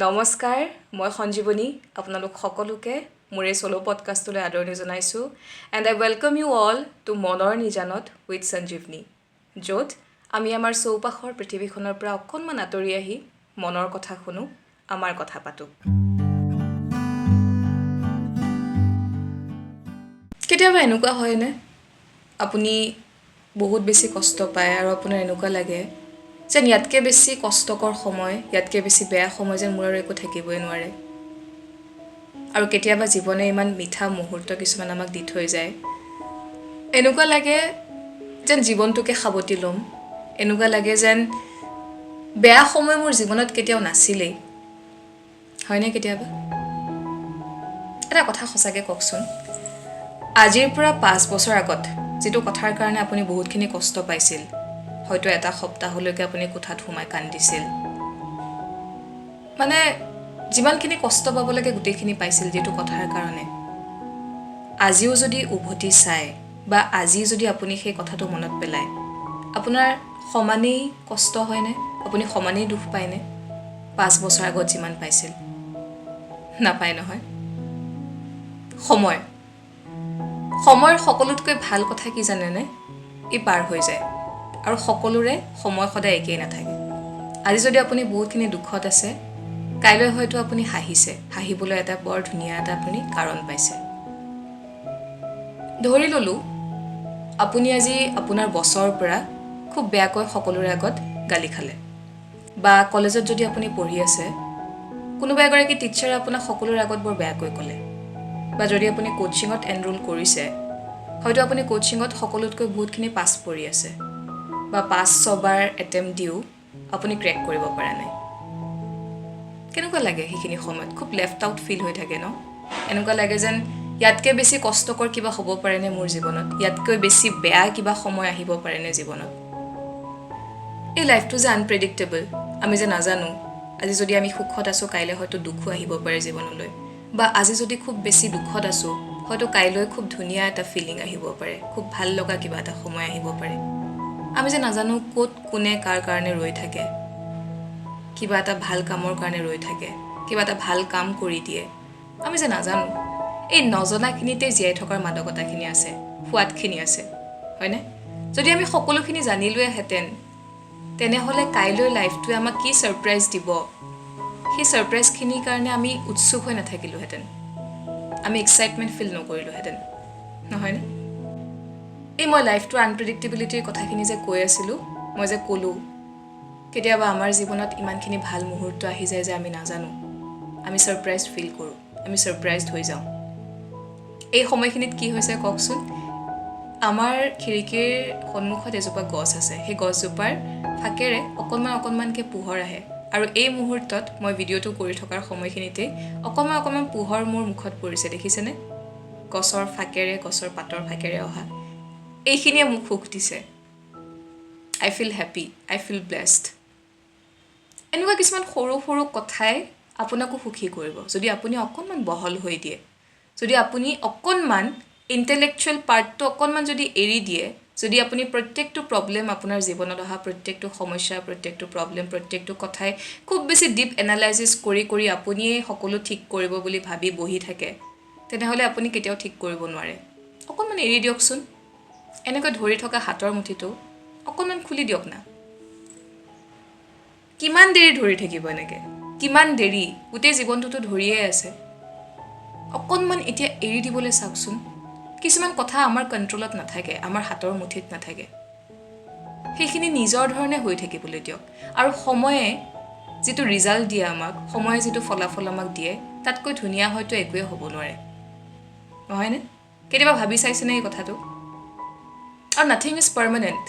নমস্কাৰ, মই সঞ্জীৱনী আপোনালোক সকলোকে মোৰ এই চ'ল' পডকাষ্টটোলৈ আদৰণি জনাইছোঁ and I welcome you all to মনৰ নিজানত উইথ সঞ্জীৱনী, য'ত আমি আমাৰ চৌপাশৰ পৃথিৱীখনৰ পৰা অকণমান আঁতৰি আহি মনৰ কথা শুনো, আমাৰ কথা পাতোঁ। কেতিয়াবা এনেকুৱা হয়নে আপুনি বহুত বেছি কষ্ট পায় আৰু আপোনাৰ এনেকুৱা লাগে যেন ইয়াতকৈ বেছি কষ্টকৰ সময়, ইয়াতকৈ বেছি বেয়া সময় যেন মোৰ আৰু একো থাকিবই নোৱাৰে। আৰু কেতিয়াবা জীৱনে ইমান মিঠা মুহূৰ্ত কিছুমান আমাক দি থৈ যায়, এনেকুৱা লাগে যেন জীৱনটোকে সাৱটি ল'ম, এনেকুৱা লাগে যেন বেয়া সময় মোৰ জীৱনত কেতিয়াও নাছিলেই। হয়নে? কেতিয়াবা এটা কথা সঁচাকৈ কওকচোন, আজিৰ পৰা 5 বছৰ আগত যিটো কথাৰ কাৰণে আপুনি বহুতখিনি কষ্ট পাইছিল, হয়তো এটা সপ্তাহলৈকে আপুনি কোঠাত সোমাই কান্দিছিল, মানে যিমানখিনি কষ্ট পাব লাগে গোটেইখিনি পাইছিল যিটো কথাৰ কাৰণে, আজিও যদি উভতি চায় বা আজি যদি আপুনি সেই কথাটো মনত পেলায়, আপোনাৰ সমানেই কষ্ট হয়নে? আপুনি সমানেই দুখ পায়নে 5 বছৰ আগত যিমান পাইছিল? নাপায় নহয়। সময়ৰ সকলোতকৈ ভাল কথা কি জানেনে? ই পাৰ হৈ যায় আৰু সকলোৰে সময় সদায় একেই নাথাকে। আজি যদি আপুনি বহুতখিনি দুখত আছে, কাইলৈ হয়তো আপুনি হাঁহিছে, হাঁহিবলৈ এটা বৰ ধুনীয়া এটা আপুনি কাৰণ পাইছে। ধৰি ল'লোঁ আপুনি আজি আপোনাৰ বছৰ পৰা খুব বেয়াকৈ সকলোৰে আগত গালি খালে, বা কলেজত যদি আপুনি পঢ়ি আছে, কোনোবা এগৰাকী টিচাৰে আপোনাক সকলোৰে আগত বৰ বেয়াকৈ ক'লে, বা যদি আপুনি কোচিঙত এনৰোল কৰিছে, হয়তো আপুনি কোচিঙত সকলোতকৈ বহুতখিনি পাছ পৰি আছে, বা 5-6 বাৰ এটেম্প দিও আপুনি ক্ৰেক কৰিব পৰা নাই। কেনেকুৱা লাগে সেইখিনি সময়ত? খুব লেফ্ট আউট ফিল হৈ থাকে ন? এনেকুৱা লাগে যেন ইয়াতকৈ বেছি কষ্টকৰ কিবা হ'ব পাৰেনে মোৰ জীৱনত, ইয়াতকৈ বেছি বেয়া কিবা সময় আহিব পাৰেনে জীৱনত? এই লাইফটো যে আনপ্ৰেডিক্টেবল, আমি যে নাজানো আজি যদি আমি সুখত আছোঁ কাইলৈ হয়তো দুখো আহিব পাৰে জীৱনলৈ, বা আজি যদি খুব বেছি দুখত আছোঁ হয়তো কাইলৈ খুব ধুনীয়া এটা ফিলিং আহিব পাৰে, খুব ভাল লগা কিবা এটা সময় আহিব পাৰে। আমি যে নাজানো ক'ত কোনে কাৰ কাৰণে ৰৈ থাকে, কিবা এটা ভাল কামৰ কাৰণে ৰৈ থাকে, কিবা এটা ভাল কাম কৰি দিয়ে, আমি যে নাজানো। এই নজনাখিনিতে জীয়াই থকাৰ মাদকতাখিনি আছে, সোৱাদখিনি আছে, হয়নে? যদি আমি সকলোখিনি জানিলোৱেহেঁতেন তেনেহ'লে কাইলৈ লাইফটোৱে আমাক কি ছাৰপ্ৰাইজ দিব, সেই ছাৰপ্ৰাইজখিনিৰ কাৰণে আমি উৎসুক হৈ নাথাকিলোহেঁতেন, আমি এক্সাইটমেণ্ট ফিল নকৰিলোহেঁতেন, নহয়নে? এই মই লাইফটোৰ আনপ্ৰেডিক্টেবিলিটিৰ কথাখিনি যে কৈ আছিলোঁ, মই যে ক'লোঁ কেতিয়াবা আমাৰ জীৱনত ইমানখিনি ভাল মুহূৰ্ত আহি যায় যে আমি নাজানো, আমি ছাৰপ্ৰাইজ ফিল কৰোঁ, আমি ছাৰপ্ৰাইজড হৈ যাওঁ। এই সময়খিনিত কি হৈছে কওকচোন? আমাৰ খিৰিকীৰ সন্মুখত এজোপা গছ আছে, সেই গছজোপাৰ ফাকেৰে অকণমান অকণমানকৈ পোহৰ আহে, আৰু এই মুহূৰ্তত মই ভিডিঅ'টো কৰি থকাৰ সময়খিনিতেই অকণমান অকণমান পোহৰ মোৰ মুখত পৰিছে, দেখিছেনে? গছৰ ফাকেৰে, গছৰ পাতৰ ফাকেৰে অহা এইখিনিয়ে মোক সুখ দিছে। I feel happy, I feel blessed. এনেকুৱা কিছুমান সৰু সৰু কথাই আপোনাকো সুখী কৰিব যদি আপুনি অকণমান বহল হৈ দিয়ে, যদি আপুনি অকণমান ইণ্টেলেকচুৱেল পাৰ্টটো অকণমান যদি এৰি দিয়ে, যদি আপুনি প্ৰত্যেকটো প্ৰব্লেম, আপোনাৰ জীৱনত অহা প্ৰত্যেকটো সমস্যা, প্ৰত্যেকটো প্ৰব্লেম, প্ৰত্যেকটো কথাই খুব বেছি ডিপ এনালাইচিছ কৰি কৰি আপুনিয়ে সকলো ঠিক কৰিব বুলি ভাবি বহি থাকে, তেনেহ'লে আপুনি কেতিয়াও ঠিক কৰিব নোৱাৰে। অকণমান এৰি দিয়কচোন, এনেকৈ ধৰি থকা হাতৰ মুঠিটো অকণমান খুলি দিয়ক না। কিমান দেৰি ধৰি থাকিব এনেকৈ? কিমান দেৰি? গোটেই জীৱনটোতো ধৰিয়ে আছে। অকণমান এতিয়া এৰি দিবলৈ চাওকচোন। কিছুমান কথা আমাৰ কণ্ট্ৰলত নাথাকে, আমাৰ হাতৰ মুঠিত নাথাকে, সেইখিনি নিজৰ ধৰণে হৈ থাকিবলৈ দিয়ক। আৰু সময়ে যিটো ৰিজাল্ট দিয়ে আমাক, সময়ে যিটো ফলাফল আমাক দিয়ে, তাতকৈ ধুনীয়া হয়তো একোৱেই হ'ব নোৱাৰে, নহয়নে? কেতিয়াবা ভাবি চাইছেনে এই কথাটো? আৰু নাথিং is permanent.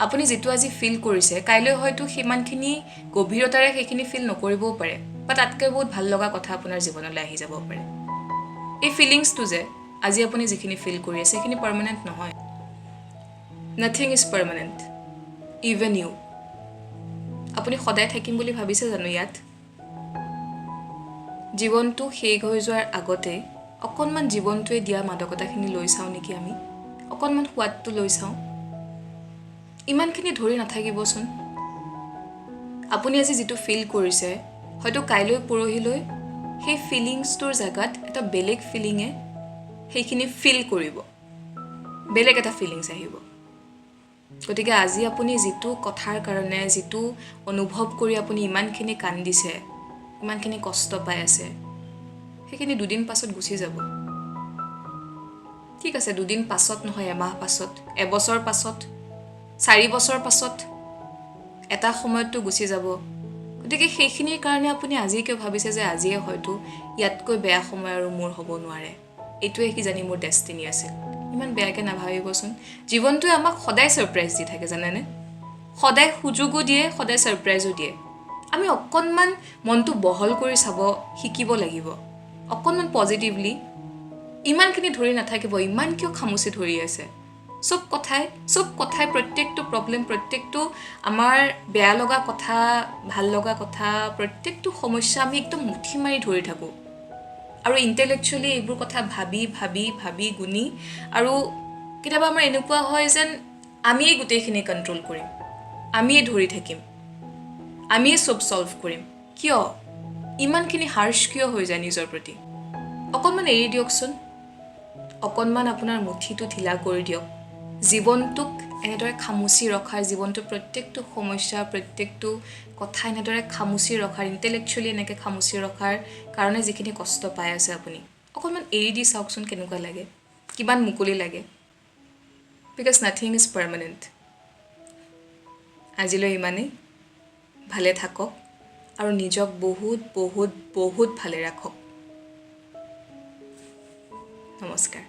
আপুনি যিটো আজি ফিল কৰিছে, কাইলৈ হয়তো সিমানখিনি গভীৰতাৰে সেইখিনি ফিল নকৰিবও পাৰে, বা তাতকৈ বহুত ভাল লগা কথা আপোনাৰ জীৱনলৈ আহি যাব পাৰে। এই ফিলিংছটো যে আজি আপুনি যিখিনি ফিল কৰি আছে, সেইখিনি পাৰ্মানেণ্ট নহয়। Nothing is permanent, even you. আপুনি সদায় থাকিম বুলি ভাবিছে জানো ইয়াত? জীৱনটো শেষ হৈ যোৱাৰ আগতে অকণমান জীৱনটোৱে দিয়া মাদকতাখিনি লৈ চাওঁ নেকি আমি? অকণমান সোৱাদটো লৈ চাওঁ। ইমানখিনি ধৰি নাথাকিবচোন। আপুনি আজি যিটো ফিল কৰিছে, হয়তো কাইলৈ পৰহিলৈ সেই ফিলিংছটোৰ জেগাত এটা বেলেগ ফিলিঙে সেইখিনি ফিল কৰিব, বেলেগ এটা ফিলিংছ আহিব। গতিকে আজি আপুনি যিটো কথাৰ কাৰণে, যিটো অনুভৱ কৰি আপুনি ইমানখিনি কান্দিছে, ইমানখিনি কষ্ট পাই আছে, সেইখিনি দুদিন পাছত গুচি যাব। ঠিক আছে, দুদিন পাছত নহয়, এমাহ পাছত, এবছৰ পাছত, 4 বছৰ পাছত, এটা সময়ততো গুচি যাব। গতিকে সেইখিনিৰ কাৰণে আপুনি আজি কিয় ভাবিছে যে আজিয়ে হয়তো ইয়াতকৈ বেয়া সময় আৰু মোৰ হ'ব নোৱাৰে, এইটোৱে কিজানি মোৰ ডেষ্টিনি আছিল? ইমান বেয়াকৈ নাভাবিবচোন। জীৱনটোৱে আমাক সদায় ছাৰপ্ৰাইজ দি থাকে, জানেনে? সদায় সুযোগো দিয়ে, সদায় ছাৰপ্ৰাইজো দিয়ে। আমি অকণমান মনটো বহল কৰি চাব শিকিব লাগিব, অকণমান পজিটিভলি। ইমানখিনি ধৰি নাথাকিব। ইমান কিয় খামুচি ধৰি আছে চব কথাই? প্ৰত্যেকটো প্ৰব্লেম, প্ৰত্যেকটো আমাৰ বেয়া লগা কথা, ভাল লগা কথা, প্ৰত্যেকটো সমস্যা আমি একদম মুঠি মাৰি ধৰি থাকোঁ আৰু ইণ্টেলেকচুৱেলি এইবোৰ কথা ভাবি ভাবি ভাবি গুণি আৰু কেতিয়াবা আমাৰ এনেকুৱা হয় যেন আমিয়েই গোটেইখিনি কণ্ট্ৰল কৰিম, আমিয়ে ধৰি থাকিম, আমিয়ে চব ছল্ভ কৰিম। কিয় ইমানখিনি হাৰ্ছ কিয় হৈ যায় নিজৰ প্ৰতি? অকণমান এৰি দিয়কচোন, অকণমান আপোনাৰ মুঠিটো ঢিলা কৰি দিয়ক। জীৱনটোক এনেদৰে খামুচি ৰখাৰ, জীৱনটোৰ প্ৰত্যেকটো সমস্যা, প্ৰত্যেকটো কথা এনেদৰে খামুচি ৰখাৰ, ইণ্টেলেকচুৱেলি এনেকৈ খামুচি ৰখাৰ কাৰণে যিখিনি কষ্ট পাই আছে আপুনি, অকণমান এৰি দি চাওকচোন কেনেকুৱা লাগে, কিমান মুকলি লাগে, because nothing is permanent. আজিলৈ ইমানেই। ভালে থাকক আৰু নিজক বহুত বহুত বহুত ভালে ৰাখক। নমস্কাৰ।